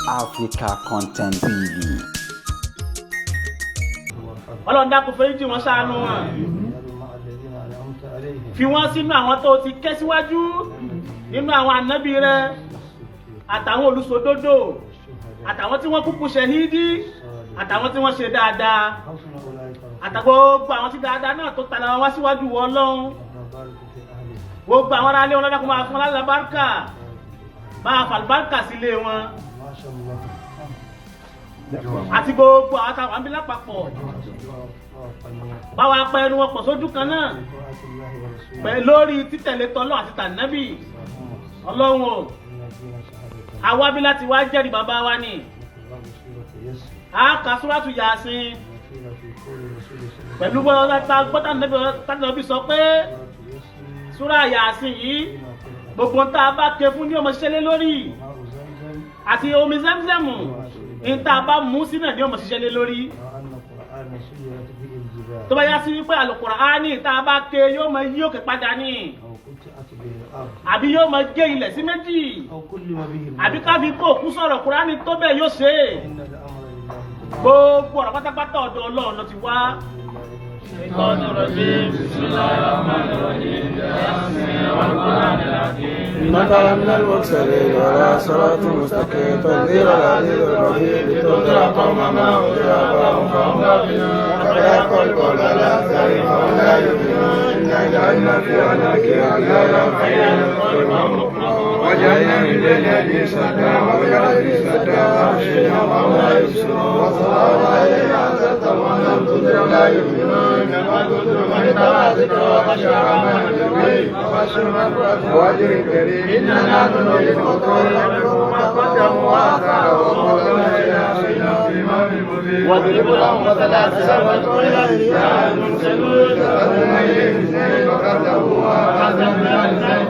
Africa Content TV. Ọlọ́run, dákun, foríjì wọn, ṣàánú wọn, fi wọ́n sínú àwọn tó ti kẹ́ síwájú nínú àwọn ànábì rẹ àtàwọn olùsòdodo àtàwọn tí wọ́n kúkú ṣẹ̀hídì àtàwọn tí wọ́n ṣe dáadáa àtàwọn gbogbo àwọn tí dáadáa náà tó tara wọn wá síwájú wọ. Ọlọ́run, gbogbo àwọn aráalé wọn lọ́dọ̀, kó máa fún wọn lálùbáríkà, máa fàlùbáríkà sílé wọn àti gbogbo àwọn táwọn àbí lápapọ̀, báwa pẹ́ ẹnu wọn pọ̀ sójú kan náà pẹ̀ lórí títẹ̀lé tọ́lọ́ àti tànábì. Ọlọ́run o, àwa bí láti wá jẹ́rìí bàbá wa ni a kà súrátù Yásìn pẹ̀lú gbọ́dọ̀ tànábì sọ pé súrà Yásìn yìí, gbogbo ń tá a bá ké fún ní ọmọ ṣiṣẹ́ lé lórí, àti omi Zẹ́mzẹ́mù ń tá a bá mú sínú ẹ̀ ní ọmọ ṣiṣẹ́ lé lórí. Tó bá yá sí wípé Àlùkùránì tá a bá ké, yóò máa yí òkè padà ní, àbí yóò máa gé ilẹ̀ sí méjì, àbí ká fi kó òkú sọ̀rọ̀, Kùránì tó bẹ́ẹ̀ yóò ṣe é. Gbogbo ọ̀rọ̀ pátápátá, ọ̀dọ̀ Ọlọ́run ló ti wá. الشيطان الرجيم. بسم الله الرحمن الرحيم. يس والقرآن الحكيم. إنك لمن المرسلين على صراط مستقيم، تنزيل العزيز الرحيم، لتنذر قوما ما أنذر آباؤهم فهم غافلون. لقد حق القول على أكثرهم فهم لا يؤمنون. إنا جعلنا في أعناقهم أغلالا فهي فهم مقمحون، وجعلنا من بين أيديهم سدا ومن خلفهم سدا فأغشيناهم فهم لا يبصرون. وسواء عليهم أأنذرتهم أم لم تنذرهم لا يؤمنون. إنما تنذر من اتبع الذكر وخشي الرحمن بالغيب فبشره بأجر كريم. إنا نحن نحيي الموتى ونكتب ما قدموا وآثارهم وكل شيء أحصيناه في إمام مبين. واضرب لهم مثلا أصحاب القرية إذ جاء المرسلون. أرسلنا إليهم اثنين فكذبوهما فعززنا بثالث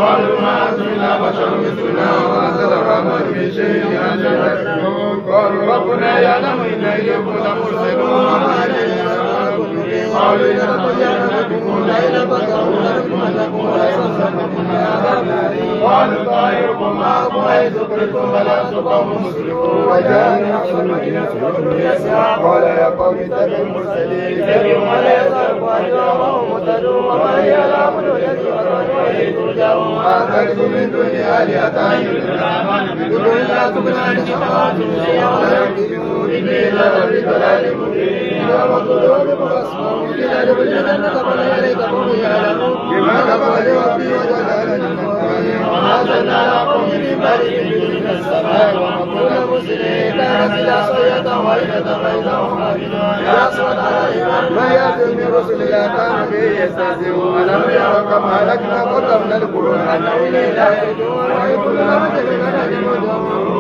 قالوا ما أنتم إلا بشر مثلنا وما أنزل الرحمن من شيء إن أنتم إلا. قالوا ربنا يعلم إنا إليكم لمرسلون وما علينا إلا البلاغ المبين. قالوا إنا اطيرنا بكم لئن لم تنتهوا لنرجمنكم وليمسنكم منا عذاب أليم. قالوا طائركم معكم أئن ذكرتم بل أنتم قوم مسرفون. وجاء من أقصى المدينة رجل يسعى قال يا قوم اتبعوا المرسلين، اتبعوا من لا يسألكم أجرا وهم مهتدون. وما لي لا أعبد الذي فطرني وإليه ترجعون. وما أتخذ من دونه آلهة إن يريدون لا تغن عني شفاعتهم شيئا ولا ينقذون. إني إذا لفي ضلال مبين. يوم طلوع أسمهم إلى الجنة فلا يليتهم يعلمون بما غفر لي ربي وجعلني من المكرمين. وما أنزلنا على قومه من بعده من جند من السماء وما كنا مرسلين. كانت إلا صيحة واحدة فإذا هم خامدون. يا حسرة على العباد ما يأتيهم من رسل إلا كانوا به يستهزئون. ألم يروا كم أهلكنا قبلهم من القرون أنهم إليهم لا يرجعون. وإن كل أمة لجمعون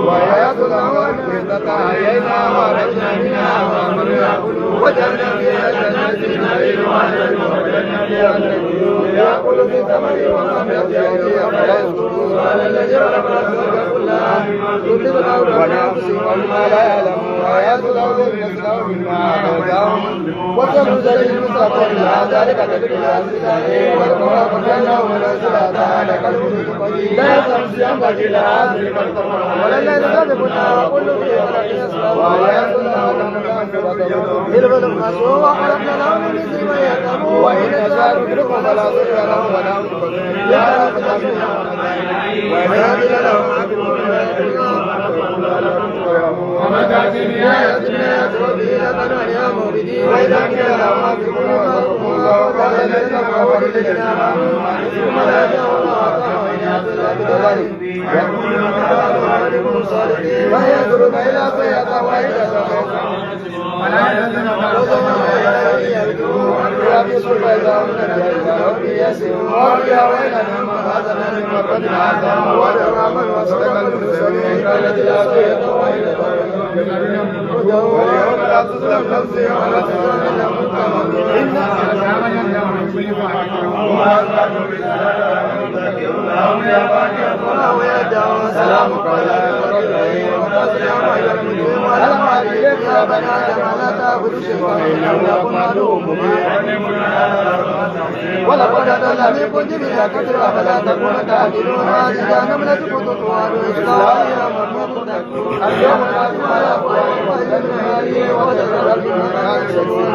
وآيات الأموال أحيينا وأخرجنا منها وأمرنا يأكلون. وجعلنا فيها جنات من نخيل وعنب وجعلنا فيها من العيون ليأكلوا من ثمره وما عملته أيديهم فلا يشكرون. سبحان الذي خلق الأزواج كلها تنبت الأرض بأنفسهم وما لا يعلمون. وآيات الأرض مثلهم بالماء أخرجهم وكم المستقر ذلك تدبير العزيز العليم. والقمر قدرناه منازل تعالى كالفلك القديم لا الشمس ينبغي لها أن تدرك القمر ولا الليل سابق النهار وكل في فلك يسبحون. وآيات وخلقنا لهم من مثل ما يركبون. وإن نشاء ندركهم فلا صريخ لهم ولا هم ينقذون. يا رب وإذا قيل لهم أنفقوا مما وما تأتي من آية من آيات ربهم إلا كانوا عنها معرضين. وإذا قيل لهم أنفقوا مما رزقكم الله قال الذين كفروا للذين آمنوا ثم لا يدعون يقولون كما صالحين ما ينظرون إلا صيحة واحدة قالوا يا ويلنا من بعثنا من مرقدنا هذا وجر من وصدق المرسلين. كانت إلا صيحة واحدة واليوم لا تظلم نفس ولا تظلم إلا إنا وما هم يدعون سلام قولا من رب رحيم. ألم أعد إليكم يا بني آدم ألا تعبدوا الشيطان إنه لكم عدو مبين ولقد أضل منكم جبلا كثيرا فلا تكونوا تعدلون هذه جهنم التي كنتم توعدون اصلوها مكنتم تكفرون اليوم نختم على أفواههم وأيديهم وتشهد بما كانوا يكسبون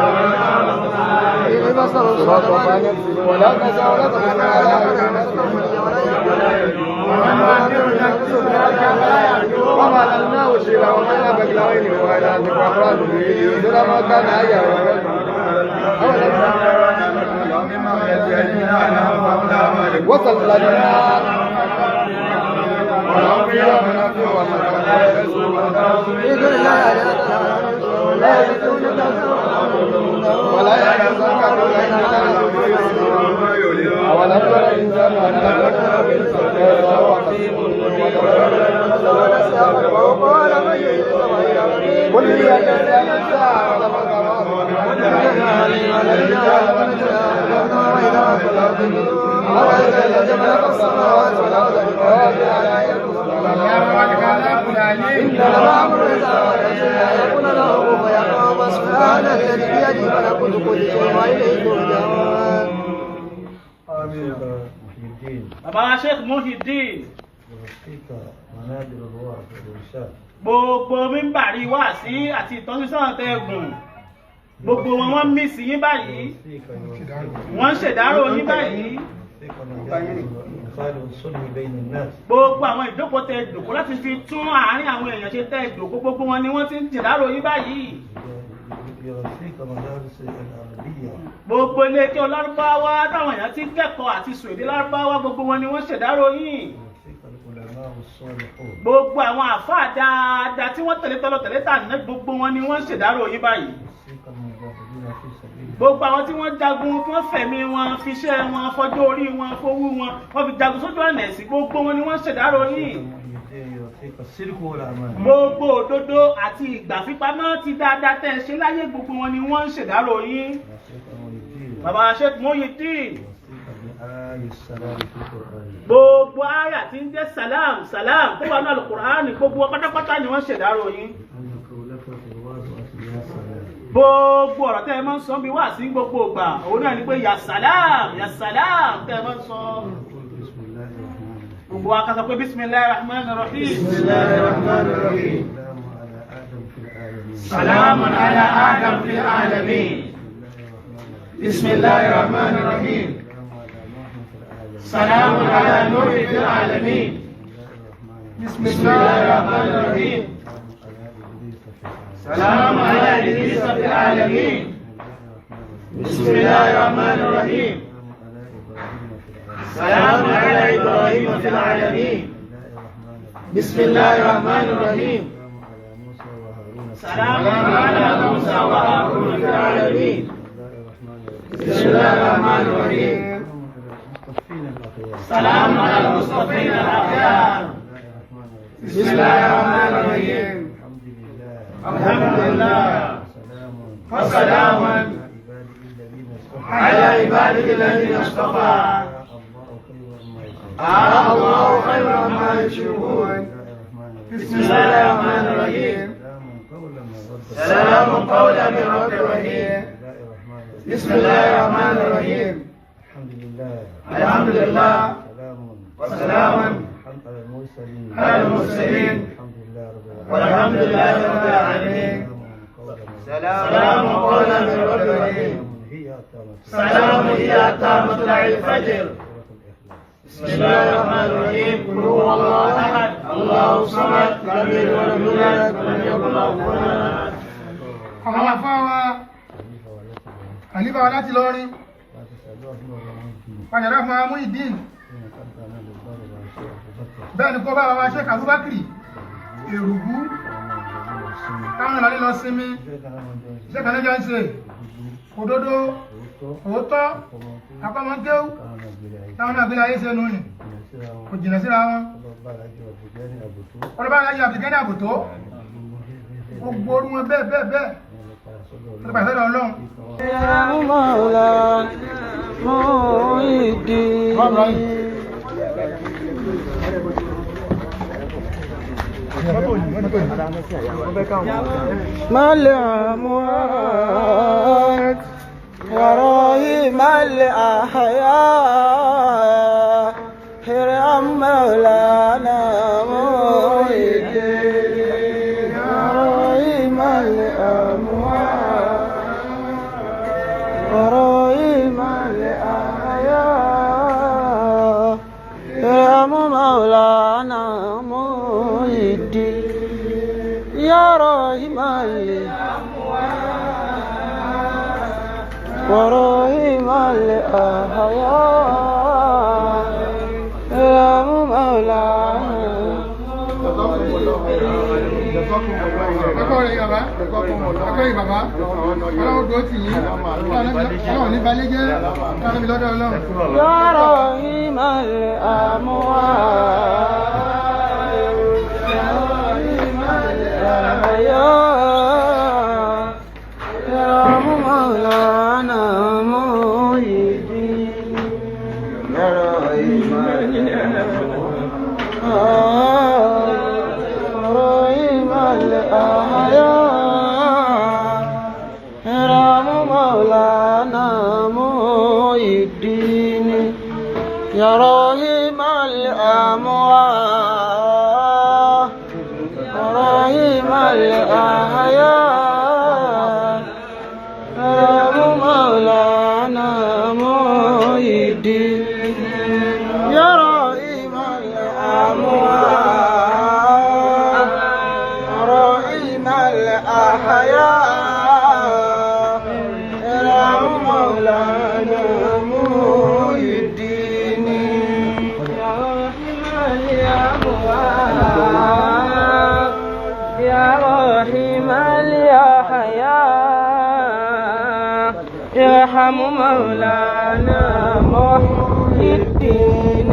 ولا تزال ولا تزال على وما لنا وشيلا وما بقلوين ولا ذكر ما كان أيه وصل لنا ولا يرى الإنسان Bàbá Sheikh Muhyiddin, gbogbo mímbàrí wáàsí àti ìtọ́sísọ́nà tẹ́gùn, gbogbo wọn wọ́n mí sí yín báyìí, wọ́n ń ṣèdárò yín báyìí. Gbogbo àwọn ìjókòó tẹ jòkó láti fi tún àárín àwọn èèyàn ṣe tẹ jòkó, gbogbo wọn ni wọ́n ti ń ṣèdárò yín báyìí. Gbogbo ilé kí ọlárúbáwá táwọn èèyàn ti kẹ́kọ̀ọ́ àti sọ èdè lárúbáwá, gbogbo wọn ni wọ́n ṣèdárò yín. Gbogbo àwọn àfáà dáadáa tí wọ́n tẹ̀lé tọ́lọ tẹ̀lé tà ní gbogbo wọn ni wọ́n ṣèdárò yín báyìí. Gbogbo àwọn tí wọ́n jagun tí wọ́n fẹ̀mí wọn fiṣẹ́ wọn fọjọ́ orí wọn fowó wọn wọ́n fi jagun sójú ọ̀nà ẹ̀sìn, gbogbo wọn ni wọ́n ṣèdárò yín. Gbogbo òdodo àti ìgbà fipamọ́ ti dáadáa tẹ́ ẹ ṣe láyé, gbogbo wọn ni wọ́n ń ṣèdárò yín. Bàbá Sheikh Muhyiddin, gbogbo àyà tí ń jẹ́ salam salam tó wà ní Al-Qur'ani, gbogbo wọn pátápátá ni wọ́n ṣèdárò yín. Gbogbo ọ̀rọ̀ tẹ́ ẹ máa ń sọ bí wá sí gbogbo ìgbà òun náà ni pé ya salam ya salam tẹ́ ẹ máa ń sọ. Gbogbo wa ká sọ pé bismillahir rahmanir rahim. Bismillahir rahmanir rahim. Salamun ala Adam fil alamin. Bismillahir rahmanir rahim. Salamun ala Nuh fil alamin. Bismillahir rahmanir rahim. Salamun ala Idris fil alamin. Bismillahir rahmanir rahim. Salamun ala Ibrahim fil alamin. Bismillahir rahmanir rahim. Salamun ala Musa wa Harun fil alamin. Bismillahir rahmanir rahim. Salamun ala al-mustafin al-akhyar. Bismillahir rahmanir rahim. Alhamdulillah. Wa salamun ala ibadihi alladhina istafa. Allahu khayrun amma yushrikun. Bismillahir rahmanir rahim. Salamun qawlan min rabbir rahim. Bismillahir rahmanir rahim. Alhamdulillah. Wa salamun ala al-mursalin. Walhamdulillahi rabbil alamin. Salamun qawlan min rabbir rahim. Salamun hiya hatta matla'il fajr. Bismillahir rahmanir rahim. Qul huwallahu ahad. Allahu samad. Lam yalid wa lam yulad wa lam yakul lahu kufuwan ahad. Àwọn afáwa àlífà wa láti lọrin pàjàdá fún Muhyiddin, bẹ́ẹ̀ ni kó bá wa Sheikh Abubakar Èrùbú táwọn ìlàlẹ́ lọ sinmi iṣẹ́ kan lẹ́jọ́ ń ṣe òdodo òótọ́ akọ́mọkéwú táwọn náà gbé ayé ṣe nù ní kò jìnà síra wọn. Ọlọ́ba alájọ Abdulgani Àbùtó gbogbo orú wọn bẹ́ẹ̀ bẹ́ẹ̀ bẹ́ẹ̀ ọlọ́ba ìfẹ́ Ọlọ́run. Mọ́lá Muhyiddin. ما الأموات ورحيم الأحياء ارحم مولانا محي الدين رحيم الأموات ورحيم الأحياء ارحم مولانا محي الدين يا رحيم الأموات ورحيم الأحياء ارحم مولانا. Ẹkọ́ rẹ̀ bàbá, ẹkọ́ rẹ̀ bàbá, ọlọ́run dúró tì yín, ọlọ́run ní balẹ̀ jẹ́, ọlọ́run ní lọ́dọ̀ ọlọ́run. يا رحيم الأموات يا رحيم الأحياء يا مولانا محي الدين يا رحيم الأموات رحيم الأحياء رحم مولانا محي الدين يا رحيم الأموات رحيم الأحياء رحم مولانا محي الدين يا رحيم الأموات رحيم الأحياء ارحم مولانا محي الدين يا رحيم الأموات يا رحيم الأحياء ارحم مولانا محي الدين.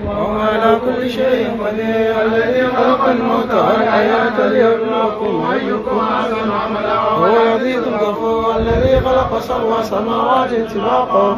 وهو على كل شيء قدير الذي خلق الموت والحياة ليبلوكم أيكم أحسن عملا وهو العزيز الغفور الذي خلق سبع سماوات طباقا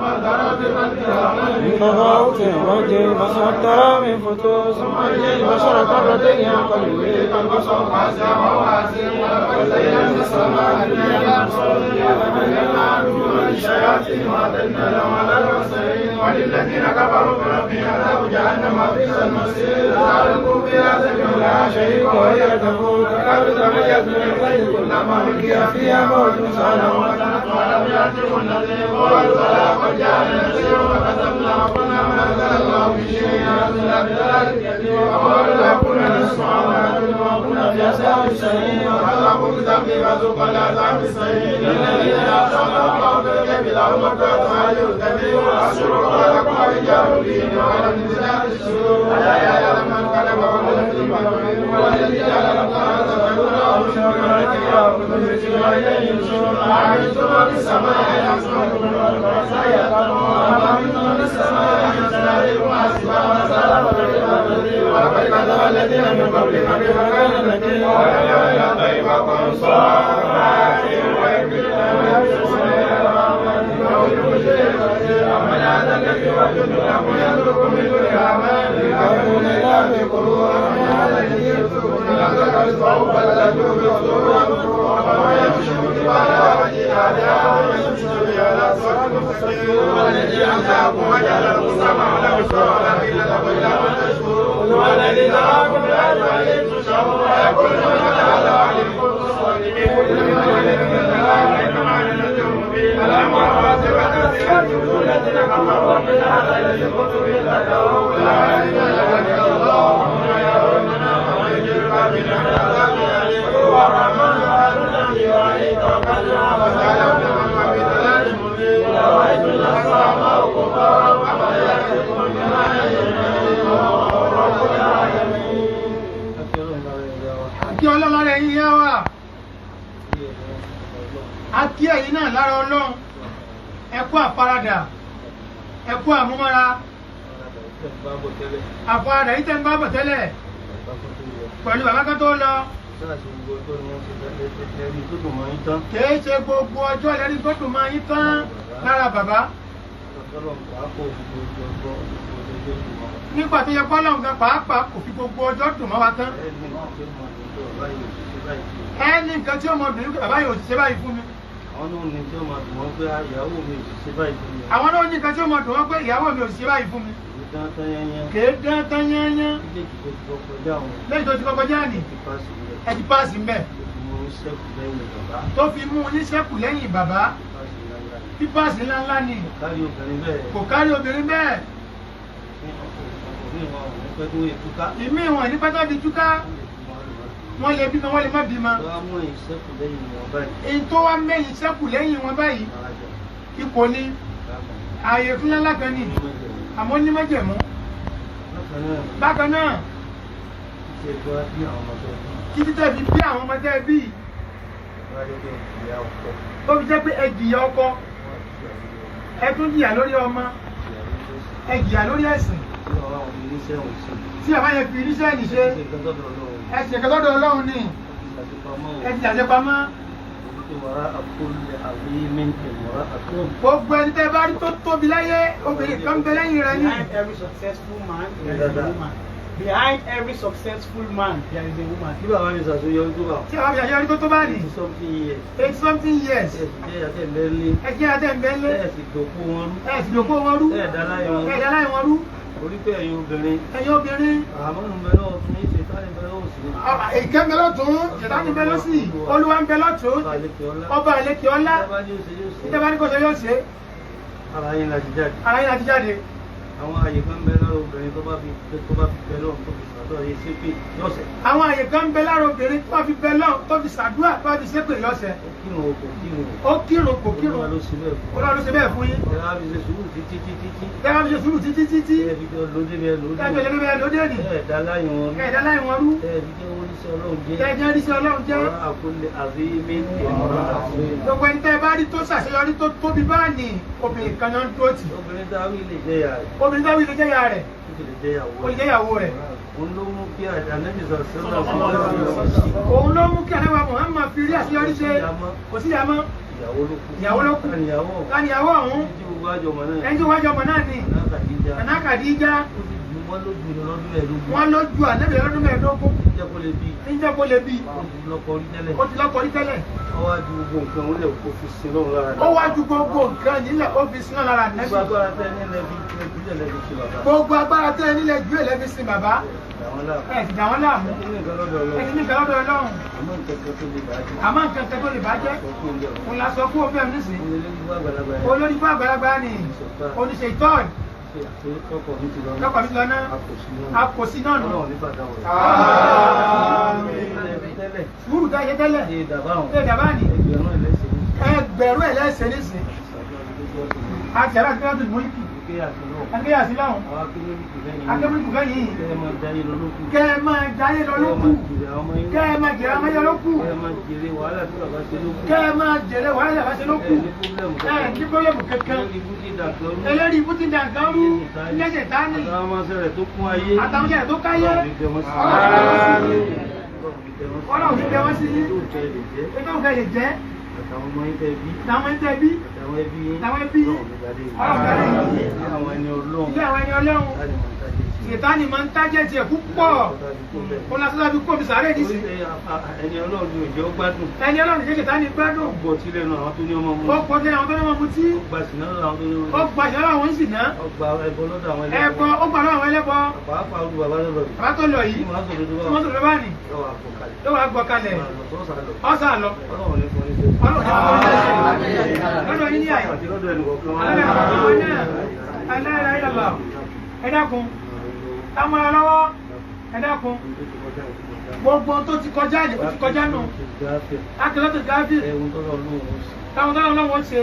من تفاوت وجه البصر ترى من فتور ثم يرجع البصر كرتين ينقلب إليك البصر خاسئا وهو حسير ولقد زينا السماء الدنيا بمصابيح وزينا نجوما للشياطين وأعتدنا لهم عذاب السعير وللذين كفروا بربهم عذاب جهنم وبئس المصير تسألكم فيها سمع لها شهيق وهي تفور تكاد تميز من الغيظ كلما ألقي فيها فوج سألهم خزنتها ألم يأتكم نذير قالوا بلى قد جاءنا نذير فكذبنا وقلنا ما نزل الله من شيء إن أرسلنا بضلال كبير وقالوا لو كنا نسمع أو نعقل ما كنا في أصحاب السعير وكذبوا بذنبهم فذوقوا العذاب السعير للذين يخشون ربهم بالغيب لهم مغفرة وأجر كبير وأشروا خلقكم ورجال دين وعلى نزلات الشرور ألا يعلم من خلق وهو اللطيف الخبير هو الذي جعل لكم الأرض ذلولا وإليه النشور أأمنتم من في السماء أن يخسف بكم الأرض أم أمنتم من في السماء أن يرسل عليكم حاصبا فسوف تعلمون ولقد كذب الذين من قبلهم فكيف كان نكير وإلى طيبكم صافات أمن هذا الذي هو جند لكم يرزقكم من دون الرحمن يكفرون إلا في قلوب أمن هذا الذي يرزقكم من أمسك رزقه بل لجوا في عتو وما يمشي على وجهه ويمشي على صراط مستقيم هو الذي أنشأكم وجعل لكم السمع والأبصار والأفئدة قليلا ما تشكرون هو الذي ذراكم في الأرض وإليه تحشرون ويقول من هذا وعليم كنتم صادقين Kí ọlọ́run lára ẹ̀yin yá wa, a kí ẹ̀yin náà lára ọlọ́run, ẹ kú àfaradà, ẹ kú àmúmọ́ra, àfaradà yìí tẹ́ ń bá bọ̀ tẹ́lẹ̀ pẹ̀lú bàbá kan tó lọ. Kìí ṣe gbogbo ọjọ́ lẹ́ni tó dùn máa yín tán lára bàbá. Nígbà tó yẹ kọ́lọ́hún gan pàápàá kò fi gbogbo ọjọ́ dùn mọ́ wa tán. Ẹni nǹkan tí ó mọ dùn ní bàbá yìí ò ṣe báyìí fún mi. Àwọn náà ní tí ó máa dùn wọ́n pé ìyàwó mi ò ṣe báyìí fún mi. Àwọn náà ní nǹkan tí ó mọ dùn wọ́n pé ìyàwó mi ò ṣe báyìí fún mi. Kèé dán tán yányán. Lẹ́yìn tó ti kọ́kọ́ jáde. Ẹ ti páàsì mbẹ̀. Tó fi mú un ṣẹ́kù lẹ́yìn bàbá. Pípáàsì ńláńlá ni. Kò kárí obìnrin bẹ́ẹ̀. Ìmí ìwọ̀n ní pátá fi túká. Wọ́n lè bímọ, wọ́n lè má bímọ. Èyí tó wá mẹ́yìn ṣẹ́kù lẹ́yìn wọn báyìí. Ipò ni ààyè fún ńláńlá kan ni. Àmọ́ ní májẹ̀mú. Bákan náà. Títí tẹ́ fi bí àwọn ọmọdé bí. Tó fi jẹ́ pé ẹ jìyà ọkọ. Ẹ tún jìyà lórí ọmọ. Ẹ jìyà lórí ẹ̀sìn. Tí bàbá yẹn fi irísẹ́ ẹ̀nì ṣe. Ẹ̀sìn kan lọ́dọ̀ Ọlọ́run ni. Ẹ ti ṣàṣepamọ́. Gbogbo ẹni tẹ́ bá rí tó tóbi láyé, obìnrin kan bẹ lẹ́yìn rẹ̀ ni. Behind every successful man, there is a woman. Behind every successful man, there is a woman. Kí bàbá mi ṣàṣeyọrí tó bá. Tí bàbá mi ṣàṣeyọrí tó tó bá ní. 80 something years. 80 something years. Ẹ sì jẹ́ àtẹ̀mbẹ́lé. Ẹ jẹ́ àtẹ̀mbẹ́lé. Ẹ sì dòkó wọn rú. Ẹ sì dòkó wọn rú. Ẹ dá láyé wọn rú. Ẹ dá láyé wọn rú. Orí pé ẹ̀yin obìnrin. Ẹ̀yin obìnrin. Àmọ́ ń bẹ lọ́wọ́ tún ní ṣètánì bẹ lọ́wọ́ sí. Ìkẹ́ ń bẹ lọ́tún, ṣètánì bẹ lọ́sì, Olúwa ń bẹ lọ́tún, ọba àlekè ọlá. Ìjọba ní kò ṣe yóò ṣe. Ara yín láti jáde. Ara yín láti jáde. Àwọn àyè kan bẹ lára obìnrin tó bá fi bẹ lọ́wọ́ tó fi ṣàdúrà yé ṣépè yọ̀sẹ̀. Àwọn àyè kan bẹ lára obìnrin tó bá fi bẹ lọ́wọ́ tó fi ṣàdúrà tó bá fi ṣépè yọ̀sẹ̀. Ó kírun kò kírun. Ó kírun kò kírun. Olúwa ló ṣe bẹ́ẹ̀ fún. Olúwa ló ṣe bẹ́ẹ̀ fún yín. Ẹ wá fi ṣe sùúrù títí títí. Ẹ wá fi ṣe sùúrù títí títí. Ẹ fi jọ lóde bẹ́ẹ̀ lóde. Ẹ fi jọ lóde bẹ́ẹ̀ lóde nì. Ẹ dá láyé wọn rú. Ẹ dá láyé wọn rú. Ẹ fi jẹ́ oríṣi Ọlọ́run jẹ́. Ẹ jẹ́ oríṣi Ọlọ́run jẹ́. Ọ̀rọ̀ àkọlé àbí méjì ọ̀rọ̀ àkọlé. Gbogbo ẹni tẹ́ ẹ bá rí tó ṣàṣeyọrí tó tóbi bá ní obìnrin kan náà ń dúró tì. Obìnrin tá a wí lè jẹ́ ìyá rẹ̀. Obìnrin tá a wí lè jẹ́ ìyá rẹ̀. Ó sì lè jẹ́ ìyàwó Ó lè jẹ́ ìyàwó rẹ̀. Òun ló mú kí Ànábì sọ̀rọ̀ Òun ló mú kí Ànábì Muhammad fi rí àṣeyọrí ṣe. Kò sí ìyá mọ́. Ìyàwó ló kù. Ìyàwó ló kù. Ta ni ìyàwó? Ta ni ìyàwó ọ̀hún? Ẹni tí gbogbo àjọ mọ̀ náà. Ẹni tí wájú ọmọ náà ni. Àná Khadija. Àná Khadija. Ó sì ju wọ́n ló ju lọ́dún mẹ́ẹ̀ẹ́dógún. Wọ́n ló ju Ànábì lọ́dún mẹ́ẹ̀ẹ́dógún. Jẹ́ kó lè bí. Níjẹ́ kó lè bí. Ó ti lọ́kọ rí tẹ́lẹ̀. Ó ti lọ́kọ rí tẹ́lẹ̀. Ó wá ju gbogbo nǹkan ó lè kó fi sin lọ́run lára. Ó wá ju gbogbo nǹkan nílẹ̀ ó fi sin lọ́run lára Ànábì. Gbogbo agbára tẹ́ nílẹ̀ fi jùlẹ̀ lẹ́fi sin bàbá. Gbogbo agbára tẹ́ nílẹ̀ jùlẹ̀ lẹ́fi sin bàbá. Ẹ sì dà wọ́n láàmú. Ẹ ti ní nǹkan lọ́dọ̀ Ọlọ́run. Ẹ ti ní nǹkan lọ́dọ̀ Ọlọ́run. Àmọ́ nǹkan kan tó lè bàjẹ́. Àmọ́ nǹkan kan tó lè bàjẹ́. Òun la sọ fún òun bẹ́ẹ̀ nísìnyí. Olórí fún àgbàlagbà Olórí fún àgbàlagbà ni. Oníṣe ìtọ́ọ̀nù. Lọ́kọ̀ mi ti lọ náà. Lọ́kọ̀ mi ti lọ náà. A kò sí A kò sí náà nù. Ọlọ́run ní bàtà wọ̀. Àmín. Sùúrù tá a ṣe tẹ́lẹ̀. Ṣé dàbá òun? Ṣé dàbá ni? Ẹgbẹ̀rún ẹlẹ́sìn ní. Ẹgbẹ̀rún ẹlẹ́sìn nísìn. Àti àrà àti àti múlíkì. Akéyà sí lọ́hùn. Àwọn Akémúlíkù fẹ́ yìí. Kẹ́ ẹ máa jayé lọ lókù. Kẹ́ ẹ máa jayé lọ lókù. Kẹ́ ẹ máa jèrè ọmọ yẹn lókù. Kẹ́ ẹ máa jèrè wàhálà tí bàbá ṣe lókù. Kẹ́ ẹ máa jèrè wàhálà tí bàbá ṣe lókù. Ẹ Ẹ ní pọ́blẹ́mù kankan. Eléyìí ibú ti dàgbọ́n Eléyìí ibú ti dàgbọ́n rú. Ilé ṣètánì. Àtàwọn ọmọ rẹ̀ tó kún ayé. Àtàwọn ọmọ rẹ̀ tó káyé. Ọlọ́run Ọlọ́run ti bẹ wọ́n sí. Ètò ìkẹ́ lè jẹ́. Ètò ìkẹ́ lè jẹ́. Àtàwọn ọmọ yín tẹ́ bí. Àtàwọn yín tẹ́ bí. Àtàwọn ẹbí yín. Àtàwọn ẹbí yín. Ọlọ́run ní Ọlọ́run gbàdé yín. Ilé àwọn ẹni Ọlọ́run. Ilé àwọn ẹni Ọlọ́run. Ṣètánì máa ń tájẹ́ tiẹ̀ púpọ̀. Ó lọ sọ́dọ̀ bí kò mi sàárè nísìn. Ẹni Ọlọ́run ni òjò gbádùn. Ẹni Ọlọ́run ni ṣètánì gbádùn. Ó gbọ́ tí lẹ́nu àwọn tó ní ọmọ mu. Ó gbọ́ tí àwọn tó ní ọmọ mu tí. Ó gba sìná lọ́dọ̀ àwọn tó ní ọmọ mu. Ó gba sìná lọ́dọ̀ àwọn sìná. Ó gba ẹbọ lọ́dọ̀ àwọn ẹlẹ́bọ. Ẹbọ ó gbà lọ́dọ̀ àwọn ẹlẹ́bọ. Pàápàá olú bàbá tó lọ yìí. Bàbá tó lọ yìí. Tí wọ́n sọ̀rọ̀ Tí wọ́n sọ̀rọ̀ bá ní. Yóò wá gbọ́ kalẹ̀. Yóò wá gbọ́ kalẹ̀. Ọ̀sà lọ. Ọ̀sà lọ. Ọlọ́run ní fún ní sẹ́yìn. Ọlọ́run ní fún ní sẹ́yìn. Lọ́dọ̀ yín ní àyè. Àti lọ́dọ̀ ẹnì kọ̀ọ̀kan wa. Aláìláìlọ́lọ́. Ẹ dákun. Ká mọ́ra lọ́wọ́. Ẹ dákun. Gbogbo tó ti kọjá ní ó ti kọjá nù. Akẹ́lọ́tò gáfíì. Táwọn tọ́lọ́ lọ́wọ́ ṣe.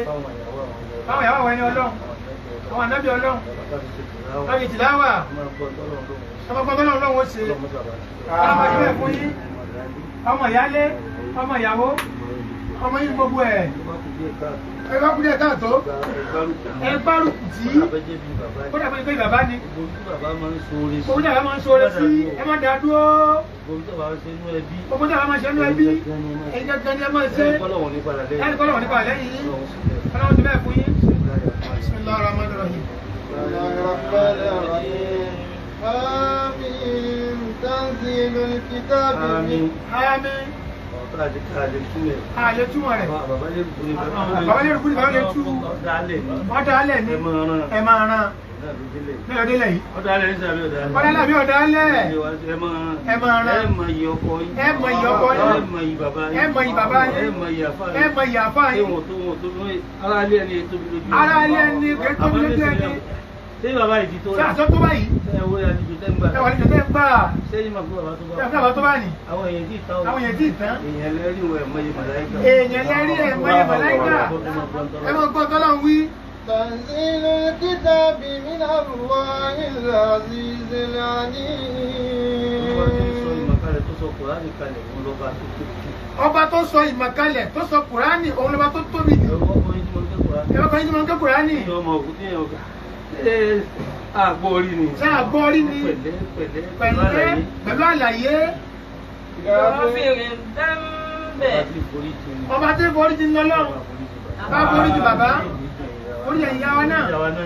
Báwọn ìyàwó àwọn ẹni Ọlọ́run. Àwọn ànábì Ọlọ́run. Láti tìláwà. Ọmọ tọ́lọ́ lọ́wọ́ ṣe. Ọlọ́mọ ìbẹ̀ fún yín. Ọmọ ìyálé. Ọmọ ìyàwó. Ọmọ yín gbogbo ẹ̀. Ẹ bá kú díẹ̀ káàtó. Ẹ gbárùkù tí. Kódà pé pé bàbá ni. Gbogbo tí bàbá máa ń ṣoore sí. Ẹ má dá dúró. Gbogbo tí bàbá ń ṣe nú ẹbí. Gbogbo tí bàbá máa ń ṣe nú ẹbí. Ẹ̀yin gangan ni ẹ máa ṣe. Ẹni kọ́lọ̀ wọn nípa lẹ́yìn. Ẹni kọ́lọ̀ wọn nípa lẹ́yìn yín. Ọlọ́run ti bẹ́ẹ̀ fún yín. Bismillahir Rahmanir Rahim. الله الرحمن الرحيم آمين تنزيل الكتاب Àmín. Àmín. Àlè túmọ̀ rẹ̀. Bàbá lè kú ní Bàbá lè rúkú ní bàbá lè tú. Ọ̀dàlẹ̀ ni. Wọ́n dálẹ̀ ní. Ẹ máa rán. Ẹ máa rán. Lọ́dọ̀ délẹ̀ yìí. Ọ̀dàlẹ̀ ní sàbí ọ̀dàlẹ̀. Ọ̀dàlẹ̀ àbí ọ̀dàlẹ̀. Ẹ máa rán. Ẹ máa rán. Ẹ mọ iyì ọkọ yín. Ẹ mọ iyì ọkọ yín. Ẹ mọ iyì bàbá yín. Ẹ mọ iyì bàbá yín. Ẹ mọ iyì àfáà Ẹ mọ iyì àfáà Ṣé yín. wọn tó wọn tó lóye? Ara ilé ẹni tóbi lójú. Ara ilé ẹni kò tóbi lójú ẹni. Ṣé bàbá yìí ti tó Ṣé àṣọ tó báyìí? Ẹ wo àlejò tẹ́ ń gbà. Ẹ wà ní tẹ̀tẹ̀ gbà. Ṣé yìí máa fún bàbá tó bá? Ṣé àbá tó bá ní? Àwọn èèyàn tí ì tán. Àwọn èèyàn tí ì tán. Èèyàn lẹ́rìí wọ̀ ẹ̀ mọ iye màláíkà. Èèyàn lẹ́rí ẹ̀ mọ iye màláíkà. Ẹ máa gbọ́ tọ́lá ń wí. تنزيل الكتاب من الله العزيز Olúwa tó sọ العليم ìmọ̀ kalẹ̀ tó sọ Kùránì kalẹ̀ òun lọ́ba tó tóbi jù. Ọba tó sọ ìmọ̀ kalẹ̀ tó sọ Kùránì òun lọ́ba tó tóbi jù. Ẹ̀rọ ọkùnrin tí mo ń ké Kùránì. Ẹ bá kọ́ yín tí mo ń ké Kùránì. Ní ọmọ òkú tí èèyàn gbà. Ṣé àgbo orí ni? Ṣé àgbo orí ni? Pẹ̀lẹ́ pẹ̀lẹ́ Pẹ̀lẹ́ pẹ̀lú àlàyé. غافر الذنب Ọba tí forí jì ni. Ọba tí forí jì ń lọ lọ́run. Bá forí jì bàbá. Forí jì ìyá wa náà.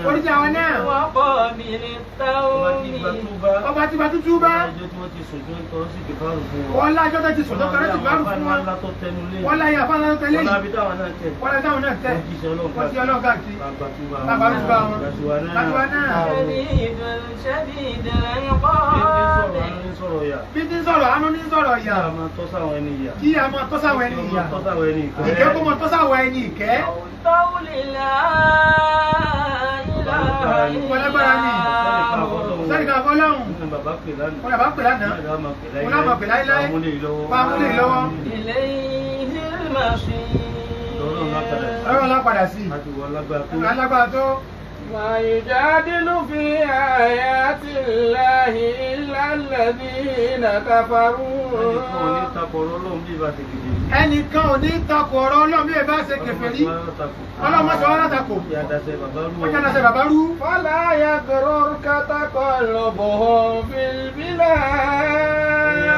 Forí jì àwa náà. وقابل Ọba tí التوب gba túbá. Ọba tí bá tútú bá. Ọjọ́ tí wọ́n ti sùn tí wọ́n tọrọ sí ìgbìfàrù fún wọn. Wọ́n lájọ́ tó ti sùn tó tọrọ sí ìgbìfàrù fún wọn. Wọ́n látọ̀ tẹnu lé. Wọ́n láyé àfáàná tó tẹ̀lé Wọ́n yìí. lábí táwọn náà tẹ̀. Wọ́n láyé táwọn náà tẹ̀. Wọ́n jíṣẹ́ Ọlọ́run Wọ́n ti Ọlọ́run káàkiri. Bàbá túbá wọn. Bàbá túbá wọn. Bàtúwa náà. Bàtúwa náà. شديد شديد العقاب Bí ti ń sọ̀rọ̀ àánú ní sọ̀rọ̀ ìyà. Bí ti ń sọ̀rọ̀ àánú ní sọ̀rọ̀ ìyà. Kí a máa tọ́ sáwọn ẹni ìyà. Kí a máa tọ́ sáwọn ẹni Kí a ìyà. máa tọ́ sáwọn ẹni ìkẹ́. Ìkẹ́ kó máa tọ́ sáwọn ẹni ìkẹ́. طول لا إله Ọba lágbára ni. إلا هو Sẹ́ni kan fọlọ́hún. Ní bàbá pè lánàá. Wọ́n làbá pè lánàá. Wọ́n làbá pè Wọ́n làbá pè láíláí. Wọ́n múlẹ̀ lọ́wọ́. Wọ́n múlẹ̀ lọ́wọ́. إليه المصير Ọlọ́run lá padà sí. Ọlọ́run lá padà sí. Láti wọ lágbára tó. Ọlọ́run lágbára tó. ما يجادل في آيات الله إلا الذين كفروا Ẹnìkan ò ní takò ọ̀rọ̀ Ọlọ́run bí ìbá ti gidi. Ẹnìkan ò ní takò ọ̀rọ̀ Ọlọ́run bí ẹ bá ṣe kèfèrí. Ọlọ́run má sọ wá látakò. Ìyá dasẹ̀ bàbá rú. Wọ́n jẹ́ dasẹ̀ bàbá rú. فلا يغررك تقلبهم في Ẹ̀yin البلاد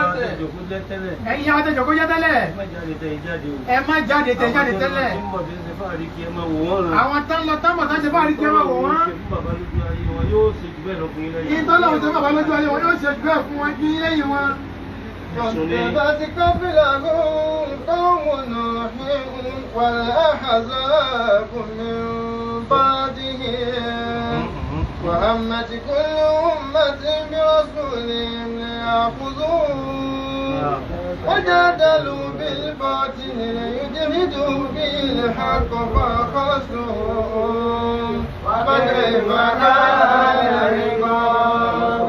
àtẹ̀jọ̀kú jẹ́ tẹ́lẹ̀. Ẹ̀yin àtẹ̀jọ̀kú jẹ́ tẹ́lẹ̀. Ẹ má jáde tẹ ìjáde o. Ẹ má jáde tẹ jáde tẹ́lẹ̀. Àwọn tó ń bọ̀ tí ń ṣe fáàrí kí ẹ máa wò wọ́n ràn. Àwọn tán lọ tán bọ̀ tán ṣe fáàrí kí ẹ máa wò wọ́n. Ṣe fún bàbá lójú ayé wọn yóò ṣe jù bẹ́ẹ̀ lọ fún yín lẹ́yìn. Ìtọ́lọ́run ṣe bàbá lójú ayé wọn yóò ṣe jù bẹ́ẹ̀ fún wọn kí lẹ́yìn wọn. كذبت قبلهم قوم نوح والأحزاب من بعدهم وهمت كل أمة برسولهم ليأخذوه وجادلوا بالباطل ليدحضوا به الحق فأخذتهم فكيف كان عقاب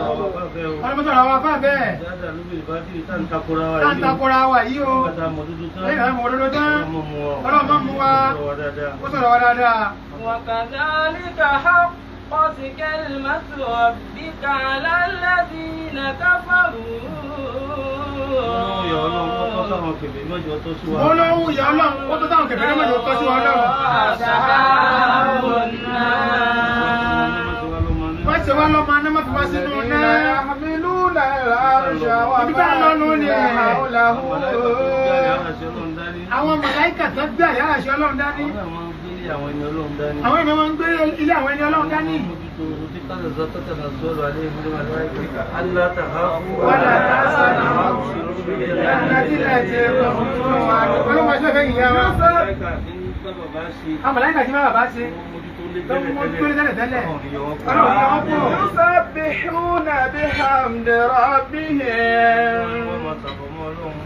Ọlọ́run sọ̀rọ̀ àwọn afá bẹ́ẹ̀. Dáadáa ló bèrè bá dìrì tá ń takora wa Tá ń yìí o. takora wa yìí o. Bàtà mọ̀ dúdú tán. Lẹ́yìn àwọn òdodo tán. Ọlọ́run mú wa. Ọlọ́run má mú wa. Ó sọ̀rọ̀ wa dáadáa. Ó sọ̀rọ̀ wa dáadáa. وكذلك حقت كلمة ربك على الذين كفروا Ọlọ́run yà Ọlọ́run ó tọ́ sáwọn kèfèrí mọ́jọ tọ́ sí wa. Olóhùn ìyá Ọlọ́run ó tó táwọn kèfèrí mọ́jọ tọ́ sí wa Ọlọ́run. أصحاب النار Wọ́n ṣe wá lọ́mọ aná má fi wá sínú الذين náà. يحملون العرش Ibi tá a lọ nù ومن ni. حوله Àwọn màláíkà tó gbé àyà àṣẹ Ọlọ́run dání. Àwọn ẹni Ọlọ́run dání. Àwọn èèyàn máa ń gbé ilé àwọn ẹni Ọlọ́run dání. Ọlọ́run máa ṣe fẹ́ ìyá wa. Àwọn màláíkà tí má bàbá ṣe. Tó ń mójútó lé tẹ́lẹ̀ tẹ́lẹ̀. Ọlọ́run yọ wọ́n kúrò. يسبحون بحمد ربهم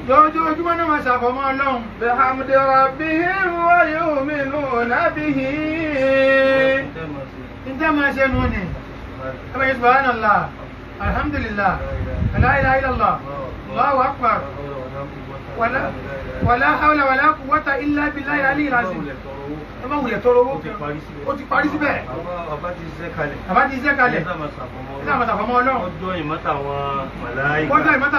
Lójoojúmọ́ náà máa ṣàfọ̀mọ́ Ọlọ́run. بحمد ربهم ويؤمنون به Ǹjẹ́ máa ṣe nù ni? Ẹ bá ṣe subhanallah, alhamdulillah, la ilaha illallah, Allahu akbar, wala hawla wala quwwata illa billahi al-aliyyil azim. Ẹ má wulẹ̀ tọrọ owó kan. Ó ti parí síbẹ̀. Bàbá ti ṣiṣẹ́ kalẹ̀. Bàbá ti ṣiṣẹ́ kalẹ̀. Ẹ sáà máa ṣàfọ̀mọ́ Ẹ sáà máa ṣàfọ̀mọ́ Ọlọ́run. Ọjọ́ ìmọ̀ta àwọn màláíkà. Ọjọ́ ìmọ̀ta